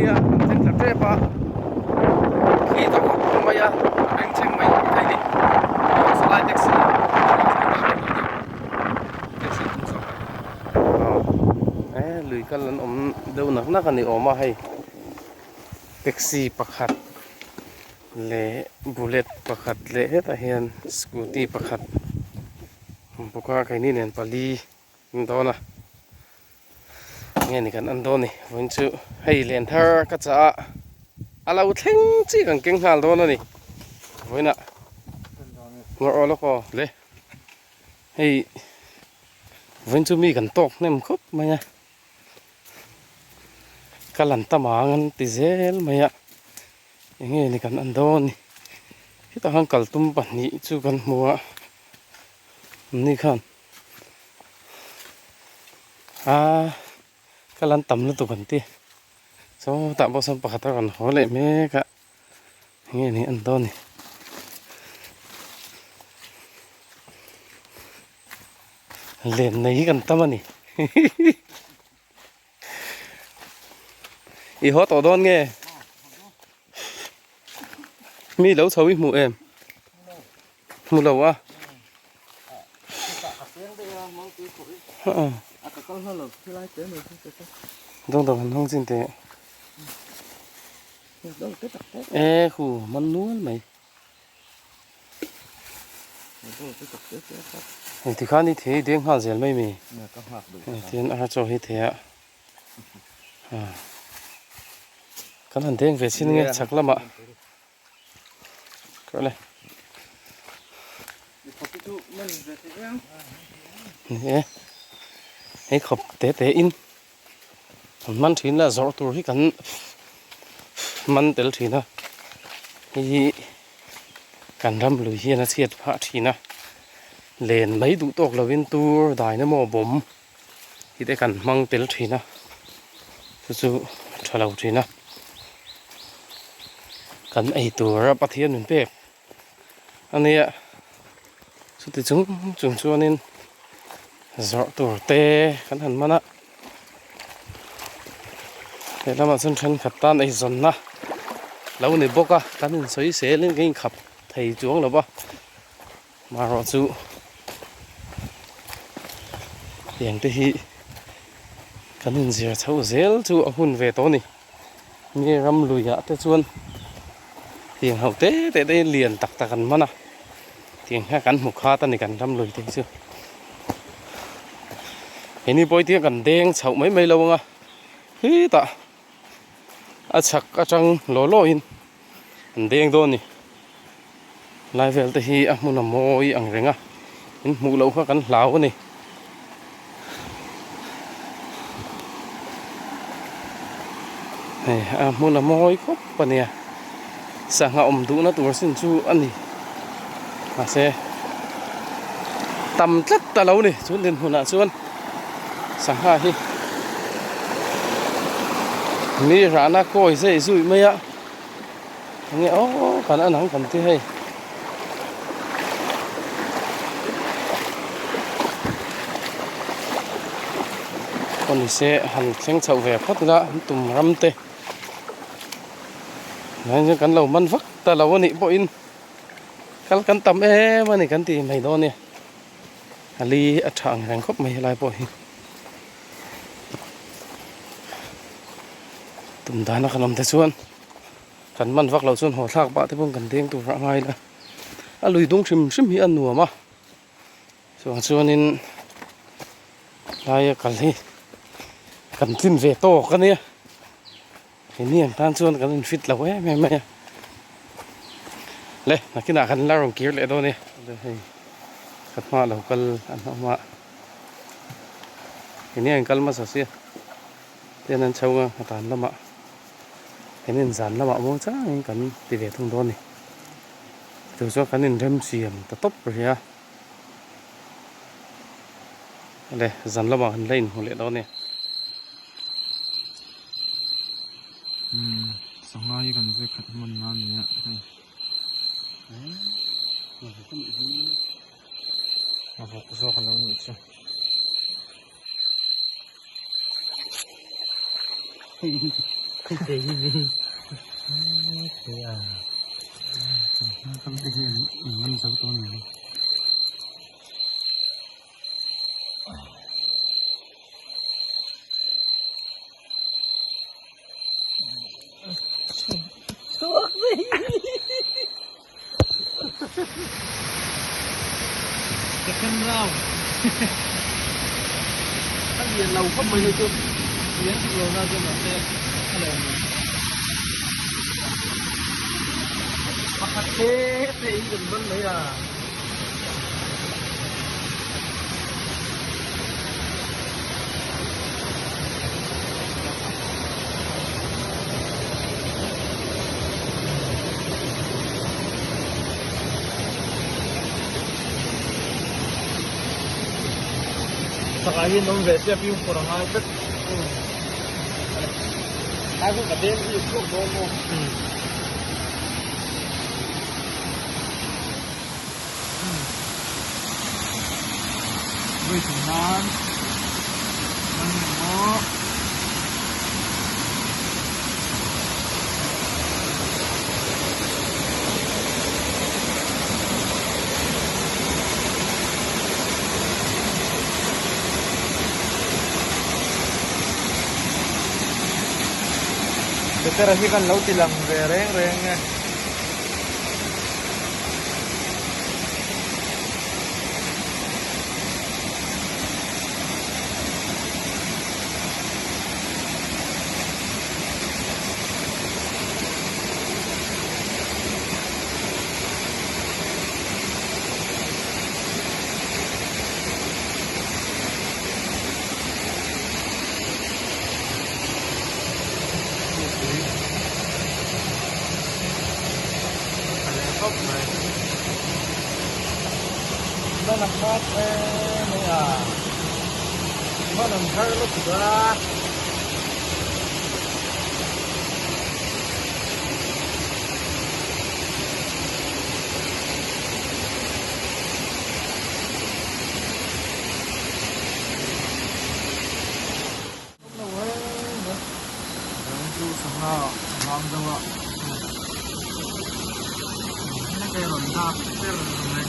nia an thleng thla tep a khi ta khawp mai a a bengchheng mai thei ni aw salai taxi taxi tum zawk a aw e lui kal an awm deuh nak nak a ni awm a hei taxi pakhat leh bullet pakhat leh hetah hian scooty pakhat bawk a keini nen pali an dawn a nge ni kan an dawn ni vawiin chu hei len thar ka chah a a lo thleng chiah kan keng nghal dawn a ni vawiinah ngawrh aw lawk aw le hei vawiin chu mi kan tawk hnem khawp mai a ka lan tam ang an ti zel mai a enge ni kan an dawn ni hetah khan kal tum pahnih chu kan hmu a ni khan. A ka lan tam lutuk an ti sawtah pawh sawn pakhat a rawn haw leh mek a enge ni an dawn ni len nei hi kan tam a ni i haw tawh dawn nge mi lo chho i hmuh em. Hmu lo a. Dawng dawng han hawng chin teh. E khu man nual mai. Hei tikhan i thei deng nghal zel mai mi. Hei tian a chaw hi thei a. Kan han deng ve chin nge chhak lamah. Ni e hei khawp te te in an man thin a zawrh tur hi kan man tel thin a hei hi kan ram lui hian a chhiat phah thin a len mai duh tawk lovin tur dynamo bawm hi te kan hmang tel thin a chu chu a tha lo thin a kan ei tur a Pathian min pek a nia chuti chung chung chuanin zawrh tur te kan han man a lehlamah chuan thenkhat tan eizawnna lo ni bawk a kan insawi selin kan inkhap thei chuang lo va. Marawh chu tiang te hi kan inzir chhoh zel chu a hun ve tawh a ni. Mi ram luiah te chuan tiang ho te te te hi lian tak tak an man a, tiang hian kan hmu khat a ni kan ram lui te hi chu. Keini pawh hi tiang kan deng chhoh mai mai lo ang a, hetah a chhak atang law law in. An deng dawn ni. Lai vel te hi a hmun a mawi ang reng a, in hmuh loh kha kan hlau a ni. Hei a hmun a mawi khawp a nia, sangha awm duhna tur sin chu a ni. Mahse tam tlat ta lo ni chun dinhmunah chuan sangha hi mi rahna kawi zai zui mai a. Enge aw kan an ang kan ti hei. Aw ni se han thleng chhoh ve phawt ila an tum ram te. Tunah hian kan lo man vak ta lo a nih pawhin kal kan tam em a ni kan ti mai dawn nia. A li a tha ang reng khawp mai helai pawh hi. Tum dana kan awm te chuan kan man vak loh chuan haw thlak pah te pawh kan deng tur a ngai la. A lui dung hrim hrim hi a nuam a chuvang chuanin laia kal hi kan tlin ve tawk a nia. Keini ang tan chuan kan infit lo em em mai a le nakinah kan la rawn kir leh dawn e hei ka hma lo kal an awm a keini ang kal hmasa sia ten an chho a a tan lamah kan inzan lamah muang changin kan ti ve thung dawn a ni chu chuan kan inremsiam ta tawp rih a le zan lamah kan la inhmu leh dawn e. Umm sangha hi kan vawi khat hman na ani a hei a vawk zawk alo nih chu. Kam te hi an man zo tawh a ni. Second round. A lian lo khawp mai hei chu lian tuk lo na chuan mahse a lo awm lo. Pakhat te te in kan man mai a. Sangha hi an awm ve sia fimkhur a ngai tlat. Ai khaw ka deng hi a chhuak dawn maw? Vawi thum nan man emaw Petera hi kan lo ti lang ve reng reng e. A leh khawp mai. Ban a khat em mai a. Ban an har lutuk a. Chu sangha a vang deuh a hei rawn dak ber mai.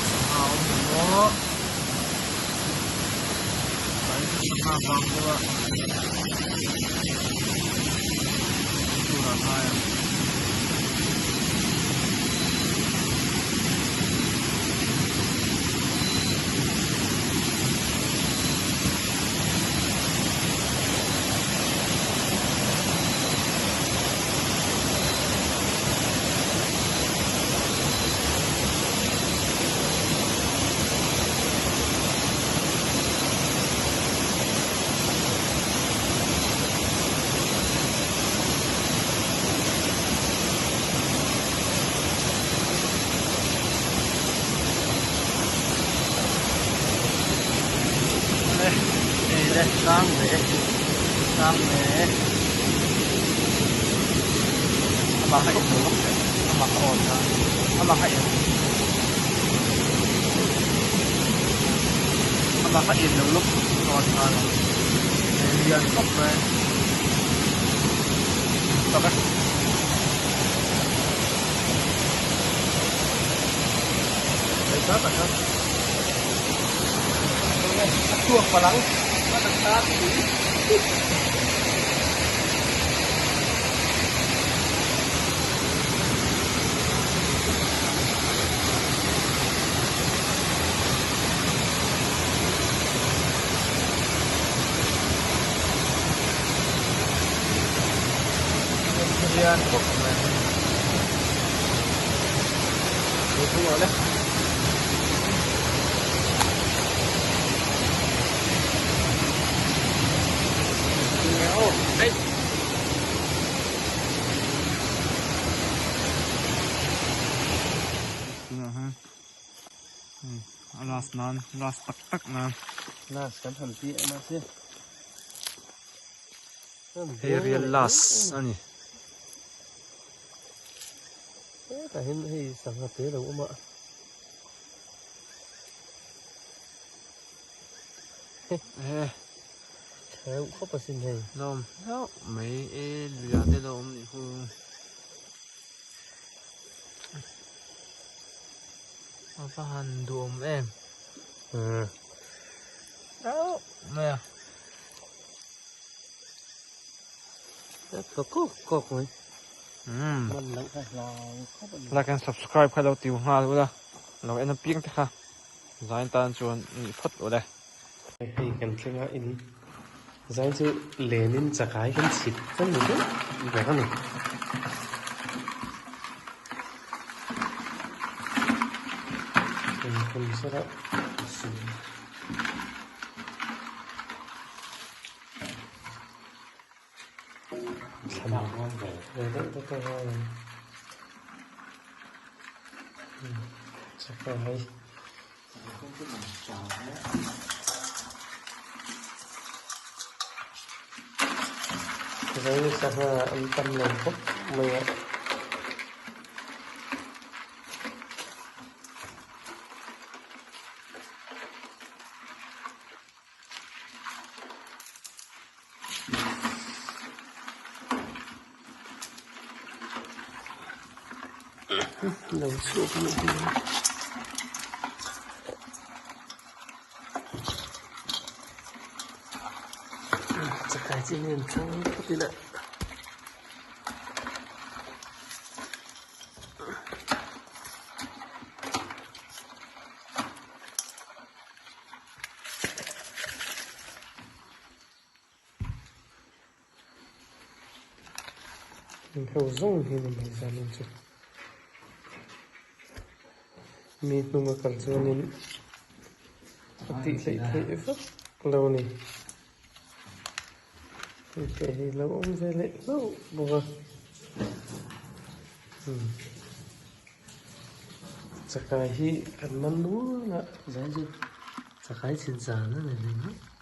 Sangha awm maw? Sangha vang deuh a tur a ngai ang. Sang ve sang ve amah kha in lo amah kha awn kha amah kha in amah kha in lo luk awn kha lian khawp mai tak a. Sa tak kha. A chhuak palh ang. A taksa a tui. Hian khawp mai. A last nan last tak tak nan last kan han ti a mahse hei real last a ni. Hetah hian hei sangha te lo awm a. He. Theu khawp asin hei. Lawm hlauh mai e luiah te lo awm nih hu. A va han duhawm em. Hlauh mai a. Ka kawk kawk mai. Like and subscribe kha lo tiu nghal ula lo en apiang te kha zain tan chuan nih phawt ule. Hei kan thleng a in zain chu lenin chakai kan chhit kan ni deuh ber a ni. Kum sera Sangha an tam lo khawp mai a. Lo chhuak a nih hmel chakai chi hi an chang phawt ila. Ho zawng hi ni mai zanin chu mi hnunga kal chuanin a tih hleih theih vak lo a ni hei te hi lo awm ve leh hlauh bawk a umm. Chakai hi kan man nual a, zai chu chakai chhin zan a ni ringawt.